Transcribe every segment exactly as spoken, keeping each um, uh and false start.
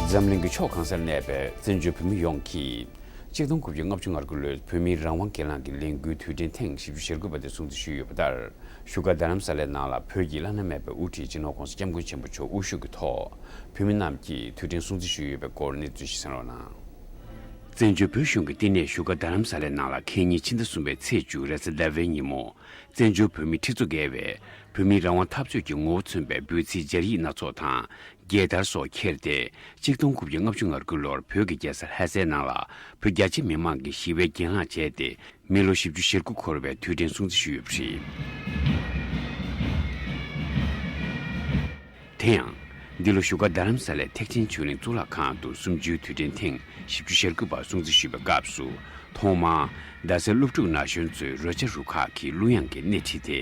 འཛམ་གླིང་གི་ཕྱོགས་གང་སར་གནས་པའི་བཙན་བྱོལ་བོད་མི་ཡོངས་ཀྱིས། གཅིག་སྟོང་དགུ་བརྒྱ་ལྔ་བཅུ་ང་དགུ་ལོའི་བོད་མིའི་རང་དབང་སྒེར་ལངས་ཀྱི་ལས་འགུལ་དུས་དྲན་ཐེངས་བཞི་བཅུ་ཞེ་དགུ་པ་དེ་སྲུང་བརྩི་ཞུས་ཡོད་པ་ལྟར། བཞུགས་སྒར་རྡ་རམ་ས་ལའི་ནང་ལ་བོད་ཀྱི་བླ་ན་མེད་པའི་དབུ་ཁྲིད་སྤྱི་ནོར་༸གོང་ས་༸སྐྱབས་མགོན་ཆེན་པོ་མཆོག་དབུ་བཞུགས་ཀྱི་ཐོག་བོད་མི་རྣམས་ཀྱིས་དུས་དྲན་སྲུང་བརྩི་ཞུས་ཡོད་པའི་སྐོར་གནས་ཚུལ་ཞིག་གསན་རོགས་གནང་། བཙན་བྱོལ་བོད་གཞུང་གི་བསྟི་གནས་བཞུགས་སྒར་རྡ་རམ་ས་ལའི་ནང་ལ་ཁེ་ཉིན་ཕྱི་ཟླ་གསུམ་པའི་ཚེས་བཅུ་རེས་གཟའ་ཟླ་བའི་ཉིན་མོ། བཙན་བྱོལ་བོད་མིའི་ཁྲི་ཚོ་བརྒལ་བའི་བོད་མིའི་རང་དབང་འཐབ་རྩོད་ཀྱི་ངོ་བོ་མཚོན་པའི་འབོད་ཚིག་སྦྱར་ཡིག་སྣ་ཚོགས་དང་། རྒྱལ་དར་སོགས་འཁྱེར་ཏེ། གཅིག་སྟོང་དགུ་བརྒྱ་ལྔ་བཅུ་ང་དགུ་ལོར་བོད་ཀྱི་རྒྱལ་ས་ལྷ་སའི་ནང་ལ་བོད་རྒྱ་ཆེ་མི་མང་གིས་ཞི་བའི་གྱེན་ལངས་བྱས་ཏེ། མི་ལོ་བཞི་བཅུ་ཞེ་དགུ་འཁོར་བའི་དུས་དྲན་སྲུང་བརྩི་ཞུས་ཡོད་པ་རེད། དེ་ཡང་། འདི་ལོ་བཞུགས་སྒར་རྡ་རམ་ས་ལའི་ཐེག་ཆེན་ཆོས་གླིང་གཙུག་ལག་ཁང་དུ་གསུམ་བཅུའི་དུས་དྲན་ཐེངས་བཞི་བཅུ་ཞེ་དགུ་པ་སྲུང་བརྩི་ཞུས་པའི་སྐབས་སུ། ཐོག་མར་རྡ་སའི་སློབ་ཕྲུག་ན་གཞོན་ཚོས་རོལ་ཆ་རུ་ཁག་གི་གླུ་དབྱངས་ཀྱི་སྣེ་ཁྲིད་དེ།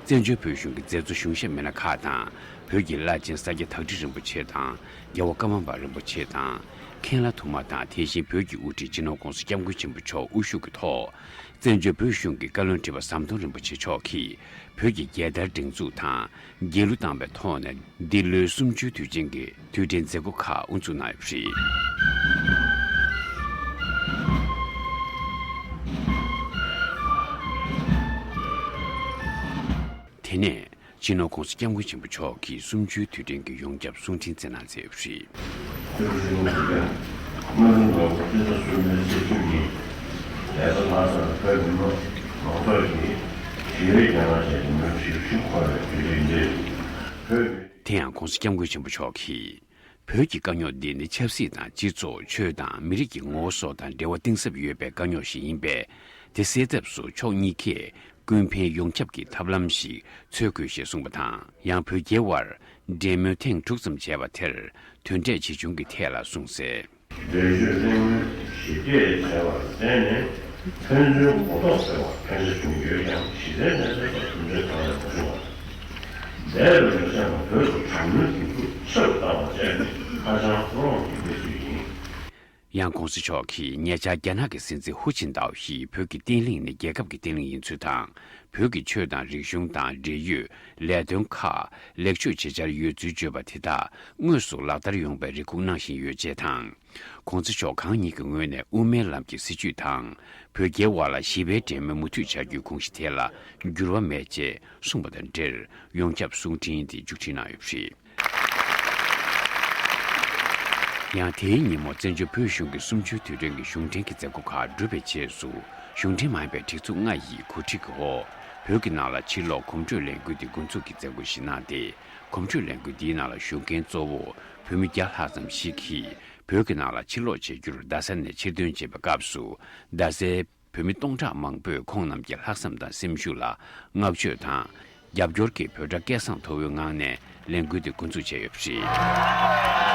བཙན་བྱོལ་བོད་གཞུང་གི་མཛད་གཙོ་གཞུང་ཞབས་མི་སྣ་ཁག་དང་། བོད་ཀྱི་བླ་ཆེན་ས་སྐྱ་བདག་ཁྲི་རིན་པོ་ཆེ་དང་། རྒྱལ་བ་ཀརྨ་པ་རིན་པོ་ཆེ་དང་། མཁན་བླ་དུ་མ་དང་། དེ་བཞིན་བོད་ཀྱི་དབུ་ཁྲིད་སྤྱི་ནོར་༸གོང་ས་༸སྐྱབས་མགོན་ཆེན་པོ་མཆོག་དབུ་བཞུགས་ཀྱི་ཐོག་བཙན་བྱོལ་བོད་གཞུང་གི་བཀའ་བློན་ཁྲི་པ་ཟམ་གདོང་རིན་པོ་ཆེ་མཆོག་གིས་བོད་ཀྱི་རྒྱལ་དར་སྒྲེང་འཛུགས་དང་། རྒྱལ་གླུ་བཏང་བའི་ཐོག་ནས་འདི་ལོའི་གསུམ་བཅུའི་དུས་ཆེན་གྱི་དུས་དྲན་མཛད་སྒོ་ཁག་དབུ་འཛུགས་གནང་ཡོད་པ་རེད། དེ་ནས། སྤྱི་ནོར་༸གོང་ས་༸སྐྱབས་མགོན་ཆེན་པོ་མཆོག་གིས་གསུམ་བཅུའི་དུས་དྲན་གྱི་ཡོངས་ཁྱབ་གསུང་འཕྲིན་སྩལ་གནང་མཛད་ཡོད་པ་རེད། སྐྱབས་མགོན་ཆེན་པོ་མཆོག་གིས་སྔོན་མ་ལོ་ཕྱི་ཟླ་གསུམ་པའི་ཚེས་བཅུ་ཉིན་རྒྱལ་ས་ལྷ་སར་བོད་མི་མང་ཚོགས་ཀྱིས་ཞི་བའི་གྱེན་ལངས་བྱས་ཏེ་མི་ལོ་བཞི་བཅུ་འཁོར་བའི་དུས་དྲན་འདིར། བོད་མི། དེ་ཡང་༸གོང་ས་༸སྐྱབས་མགོན་ཆེན་པོ་མཆོག་གིས། བོད་ཀྱི་དཀའ་རྙོག་འདི་ནི་ཆབ་སྲིད་དང་སྤྱི་ཚོགས། ཆོས་དང་མི་རིགས་ཀྱི་ངོ་བོ་སོགས་དང་འབྲེལ་བ་གཏིང་ཟབ་ཡོད་པའི་དཀའ་རྙོག་ཞིག་ཡིན་པས། དེ་སེལ་ཐབས་སུ་ཕྱོགས་གཉིས་ཀས་ཀུན་ཕན་ཡོངས་ཁྱབ་ཀྱི་ཐབས་ལམ་ཞིག་འཚོལ་དགོས་ཞེས་གསུངས་པ་དང་། ཡང་བོད་རྒྱའི་དབར་འབྲེལ་མོལ་ཐེངས་དྲུག་ཙམ་བྱས་པ་དེར་དོན་འབྲས་ཇི་བྱུང་གི་ཐད་ལ་གསུངས་གསལ། འགྲེལ་བརྗོད་གླེང་མོལ་ཞིབ་རྒྱས་བྱས་པར་བརྟེན་ནས་ཕན་ཚུན་གོ་རྟོགས་འཕེལ་བར་ཕན་ཆ་བྱུང་ཡོད་ཀྱང་། གཞི་རྩའི་གནས་ཚུལ་ལ་ཟུང་འབྲེལ་གང་ཡང་མ་བྱུང་བར། འདས་པའི་ལོ་ཤས་ནང་བོད་དུ་དྲག་གནོན་གྱི་འཛུགས་ཆེ་རུ་བཏང་བ་བཅས་ནི་ཧ་ཅང་བློ་ཕམ་གྱི་གནས་ཚུལ་ཡིན། ཡང་༸གོང་ས་མཆོག་གིས་ཉེ་ཆར་རྒྱ་ནག་གི་སྲིད་འཛིན་ཧུ་ཅིན་ཏའོ་ཡིས་བོད་ཀྱི་བརྟན་ལྷིང་ནི་རྒྱལ་ཁབ་ཀྱི་བརྟན་ལྷིང་ཡིན་ཚུལ་དང་། བོད་ཀྱི་ཆོས་དང་རིག་གཞུང་དང་འབྲེལ་ཡོད་ལས་དོན་ཁག་ལེགས་བཅོས་བྱེད་འཆར་ཡོད་ཚུལ་བརྗོད་པ་དེ་དག་དངོས་སུ་ལག་བསྟར་ཡོང་བའི་རེ་སྒུག་གནང་བཞིན་ཡོད་ཅེས་དང་། ༸གོང་ས་མཆོག་གང་ཉིད་ཀྱི་ངོས་ནས་དབུ་མའི་ལམ་གྱི་སྲིད་བྱུས་དང་། བོད་རྒྱའི་དབར་ལ་ཞི་བའི་འབྲེལ་མོལ་མུ་མཐུད་བྱ་རྒྱུའི་དགོངས་གཞི་དེ་ལ་འགྱུར་བ་མེད་ཅེས་གསུངས་པ་དང་འབྲེལ་ཡོངས་ཁྱབ་གསུང་འཕྲིན་དེ་མཇུག་སྒྲིལ་གནང་ཡོད་པ་རེད། ཡང་དེའི་ཉིན་མོ་བཙན་བྱོལ་བོད་གཞུང་གི་གསུམ་བཅུའི་དུས་དྲན་གྱི་གཞུང་འབྲེལ་གྱི་མཛད་སྒོ་ཁག་གྲུབ་པའི་རྗེས་སུ། གཞུང་འབྲེལ་མ་ཡིན་པའི་སྒྲིག་འཛུགས་ལྔ་ཡི་གོ་སྒྲིག་འོག་བོད་ཀྱི་ནང་ལ་ཕྱིར་ལོག་གོམ་བགྲོད་ལས་འགུལ་དེ་འགོ་འཛུགས་ཀྱི་མཛད་སྒོ་ཞིག་གནང་སྟེ། གོམ་བགྲོད་ལས་འགུལ་འདིའི་ནང་ལ་ཞུགས་མཁན་གཙོ་བོ་བོད་མི་བརྒྱ་ལྷག་ཙམ་ཞིག་གིས་བོད་ཀྱི་ནང་ལ་ཕྱིར་ལོག་བྱེད་རྒྱུར་རྡ་ས་ནས་ཕྱིར་ཐོན་བྱེད་པའི་སྐབས་སུ། རྡ་སའི་བོད་མི་སྟོང་ཕྲག་མང་པོས་ཁོང་རྣམས་ཀྱི་ལྷག་བསམ་དང་སེམས་ཤུགས་ལ་བསྔགས་བརྗོད་དང་། རྒྱབ་སྐྱོར་གྱིས་བོད་སྒྲ་སྐད་གསང་མཐོ་བོའི་ངང་ནས་ལས་འགུལ་དེ་འགོ་འཛུགས་བྱས་ཡོད་པ་རེད།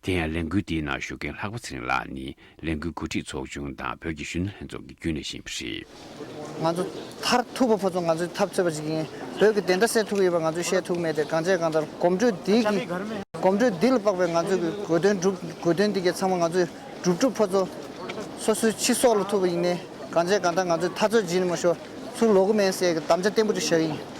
དེ་ཡང་ལས་འགུལ་འདིའི་ནང་ཞུགས་མཁན་ལྷག་པ་ཚེ་རིང་ལགས་ནི་ལས་འགུལ་འགོ་ཁྲིད་ཚོགས་ཆུང་དང་བོད་ཀྱི་གཞོན་ནུ་ལྷན་ཚོགས་ཀྱི་རྒྱུན་ལས་ཤིག་ཡིན་པ་རེད། ང་ཚོ་མཐར་ཐུག་པ་ཕར་ཚུར་ང་ཚོས་འཐབ་རྩོད་པ་ཞིག་ཡིན། བོད་ཀྱི་བདེན་མཐའ་གསལ་ཐུབ་ཀྱི་ཡོད་པ་ང་ཚོས་བཤད་ཐུབ་མེད་དེ། གང་བྱས་གང་ལྟར་གོམ་བགྲོད་འདི་གི་གོམ་བགྲོད་འདི་ལ་དཔག་པའི་ང་ཚོས་ཀྱི་དགོས་དོན་སྒྲུབ་དགོས་དོན་འདི་གའི་ཚང་མ་ང་ཚོས་སྒྲུབ་སྒྲུབ་ཕར་ཚུར་སོ་སོའི་ཕྱི་སོག་ལ་ཐུག་པ་ཡིན་ནའི། གང་བྱས་གང་ལྟར་ང་ཚོས་འཐབ་རྩོད་བྱེད་ནི་མ་ཤོར། ཚུར་ལོག་གི་མེད་ཟེར་གྱི་དམ་བཅའ་བརྟན་པོ་ཅིག་བཞག་གི་ཡིན།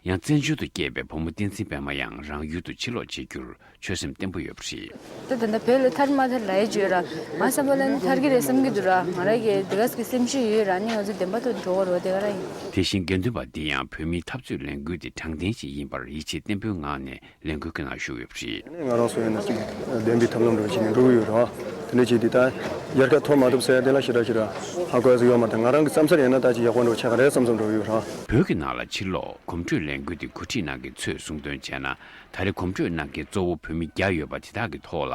ཡང་བཙན་བྱོལ་དུ་སྐྱེས་པའི་བུ་མོ་བསྟན་འཛིན་པད་མ་ཡང་རང་ཡུལ་དུ་ཕྱིར་ལོག་བྱེད་རྒྱུར་ཆོད་སེམས་བརྟན་པོ་ཡོད་པ་རེད། ད་ད་ལྟ་བོད་ལ་ཐར་མ་ཐར་ལབ་ཡས་ཅིག་ཡོད་ར། ང་བསམ་པ་ལ་ནི་ཐར་གྱི་རེད་བསམ་གྱི་འདུག་ར། ང་རང་གི་དེ་ག་ཙམ་གྱི་སེམས་ཤུགས་ཡོད་ར། ནི་ང་ཚོ་བདེན་པ་ཐོག་འགྲོ་བ་རེད་པ། དེ་ག་རང་ཡིན། དེ་བཞིན་དགེ་འདུན་པ་འདི་ཡང་བོད་མིའི་འཐབ་རྩོད་ལས་འགུལ་འདི་དྲང་བདེན་ཞིག་ཡིན་པར་ཡིད་ཆེས་བརྟན་པོའི་ངང་ནས་ལས་འགུལ་གྱི་ནང་ཞུགས་ཡོད་པ་རེད། ནས་ང་རང་ཚོ་ཡིན་ན་ཅིག་བདེན་པའི་ཐབས་ལམ་འདྲ་བོ་ཞིག་ནས་འགྲོ་གི་ཡོད་རེད་བ། དེ་འདྲ་བྱས་དུས་ད་ཡལ་ག་ཐོབ་མ་ཐུབ་ཟེར་ཡ་དེ་ལ་ཞེ་དྲག་ཞེ་དྲག་ཧ་གོ་ཡ་ཟིག་ཡོད་མ་རེད། ང་རང་གི་བསམ་འཆར་ཡིན་ན་ད་ཅིག་ཡག་པོ་འདྲ་བོ་ཆགས་ཀྱི་རེད་བསམ་བསམ་འདྲ་བོ་ཡོད་རེད་བ། བོད་ཀྱི་ནང་ལ་ཕྱིར་ལོག་གོམ་བགྲོད་ལས་འགུལ་དེ་འགོ་ཁྲིད་གནང་མཁན་ཚོས་གསུངས་དོན་བྱས་ན། ད་རེས་གོམ་བགྲོད་གནང་མཁན་གཙོ་བོ་བོད་མི་བརྒྱ་ཡོད་པ་དེ་དག་གི་ཐོག་ལ་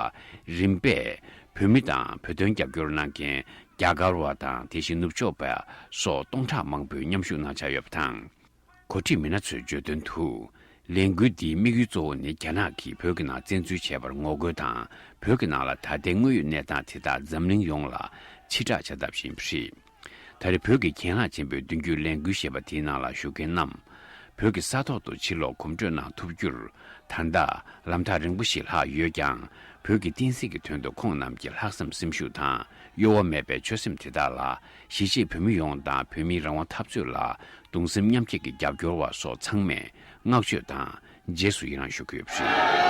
རིམ་པས་བོད་མི་དང་བོད་དོན་རྒྱབ་སྐྱོར་གནང་མཁན་རྒྱ་གར་བ་དང་དེ་བཞིན་ནུབ་ཕྱོགས་པ་སོགས་སྟོང་ཕྲག་མང་པོས་མཉམ་ཞུགས་གནང་འཆར་ཡོད་པ་དང་། འགོ་ཁྲིད་མི་སྣ་ཚོས་བརྗོད་དོན་དུ། ལས་འགུལ་འདིའི་དམིགས་ཡུལ་གཙོ་བོ་ནི་རྒྱ་ནག་གིས་བོད་ཀྱི་ནང་བཙན་འཛུལ་བྱས་པར་ངོ་རྒོལ་དང་། བོད་ཀྱི་ནང་ལ་ད་ལྟའི་དངོས་ཡོད་གནས་སྟངས་དེ་དག་འཛམ་གླིང་ཡོངས་ལ་ཕྱིར་བསྒྲགས་བྱ་ཐབས་ཤིག་ཡིན་པ་རེད། ད་རེས་བོད་ཀྱི་གྱེན་ལངས་ཆེན་པོའི་མདུན་སྐྱོད་ལས་འགུལ་ཞེས་པ་དེའི་ནང་ལ་ཞུགས་མཁན་རྣམས། བོད་ཀྱི་ས་ཐོག་ཏུ་ཕྱིར་ལོག་གོམ་བགྲོད་གནང་ཐུབ་རྒྱུར། ད་ལྟ་ལམ་ཐག་རིང་པོ་ཞིག་ལྷག་ཡོད་ཀྱང་། བོད་ཀྱི་བསྟན་སྲིད་ཀྱི་དོན་དུ་ཁོང་རྣམས་ཀྱི་ལྷག་བསམ་སེམས་ཤུགས་དང་ གཡོ་བ་མེད་པའི་ཆོད་སེམས་དེ་དག་ལ་གཞིས་བྱེས་བོད་མི་ཡོངས་དང་བོད་མིའི་རང་དབང་འཐབ་རྩོད་ལ་གདུང་སེམས་མཉམ་སྐྱེད་ཀྱི་རྒྱབ་སྐྱོར་བ་སོགས་ཚང་མས་བསྔགས་བརྗོད་དང་རྗེས་སུ་ཡི་རང་ཞུ་གི་ཡོད་པ་རེད།